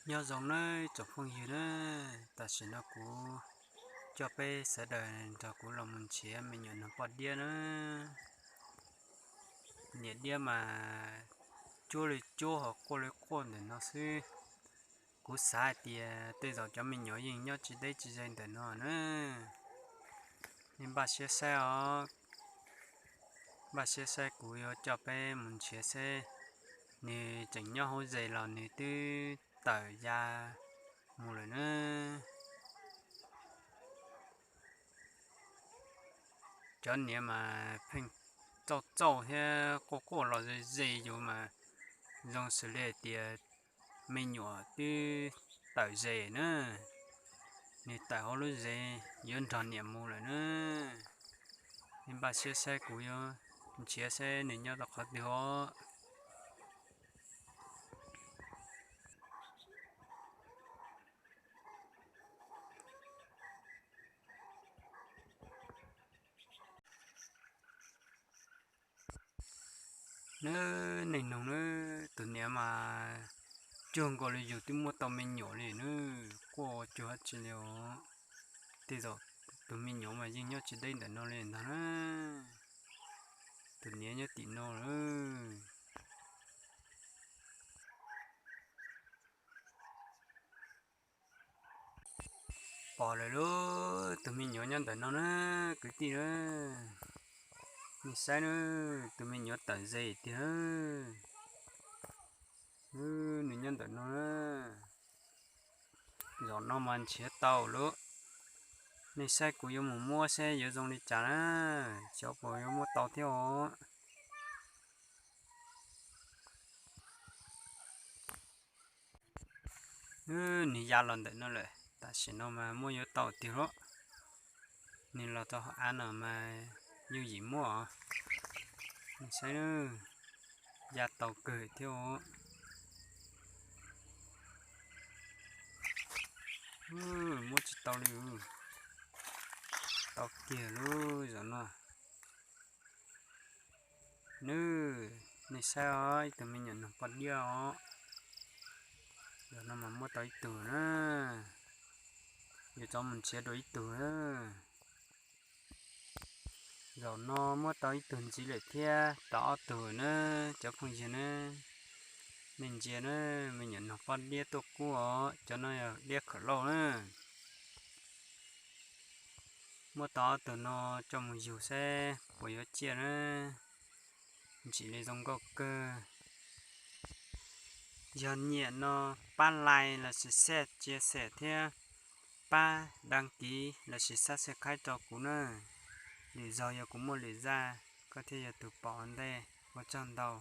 Nyob zoo nawb tsoom phooj ywg na, tam sim no kuv coj peb sawv daws nrog kuv los mus nrhiav me nyuam noog poj diab na. Niam diab mas cuab li cuab ho quaj li quaj ntawm no xwb. Kuv xav hais tias tej zaum cov me nyuam yeej nyob tsis deb tsis ze ntawm no na. Nej npaj siab saib os, npaj siab saib kuv yuav coj peb mus nrhiav seb nws tseem nyob hauv zes los nws twb tawm ya mus lawm na. Cov niam mas pheej txauj txauj thiab quaj quaj los ze ze yus mas zoo xws li hais tias me nyuam twb tawm zes na, nws tawm hauv lub zes yuav nrog niam mus lawm na. Nej npaj siab saib kuv yuav nrhiav seb nws nyob rau qhov twg os. Nawb, neej noog nawb, tus niam mas cuag nkaus li yus twb muab tau me nyuam li nawb, quaj ua cuag dab tsi li os. Tej zaum tus me nyuam mas yeej nyob tsis deb ntawm no li ntag na. Tus niam nyob tim no lawm. Pom lawm lauj, tus me nyuam nyob ntawm no na, kwv tij na. Nej saib na, tus me nyuam tawm zes tiag. Nws nyob ntawm no na. Zaum no mas nrhiav tau lauj. Nej saib kuv yuav mus muab seb yuav zoo li cas na, xyov puas yuav muab tau thiab os. Nws ya los ntawm no lawm, tam sim no mas muab yuav tau tiag lauj. Nws los tau hauv av no mas yooj yim muab os. Nej saib na, ya tau kawg thiab os. Muab tsis tau li. Tau kiag lub zaum no. Nws, nej saib os, ib tug me nyuam noog poj diab os. Zaum no mas muab tau ib tug na. Yuav tau mus nrhiav dua ib tug na. Zaum no muab tau ib tug ntxiv lawm thiab, tau ob tug na, cov phooj ywg na. Nej ntsia na, me nyuam noog poj diab tuaj kub os, cov no yog diab khawm lauj na. Muab tau ob tug no coj mus yug seb puas yuav ciaj na. Ntsim li zoo nkauj kawg. Yog nyiam no pab like lossis share, chia sẻ thiab pab đăng ký lossis subscribe rau kuv na. Lwm zaug yog kuv muaj lwm zaj koj thiaj yog tus pom ua ntej. Ua tsaug ntau.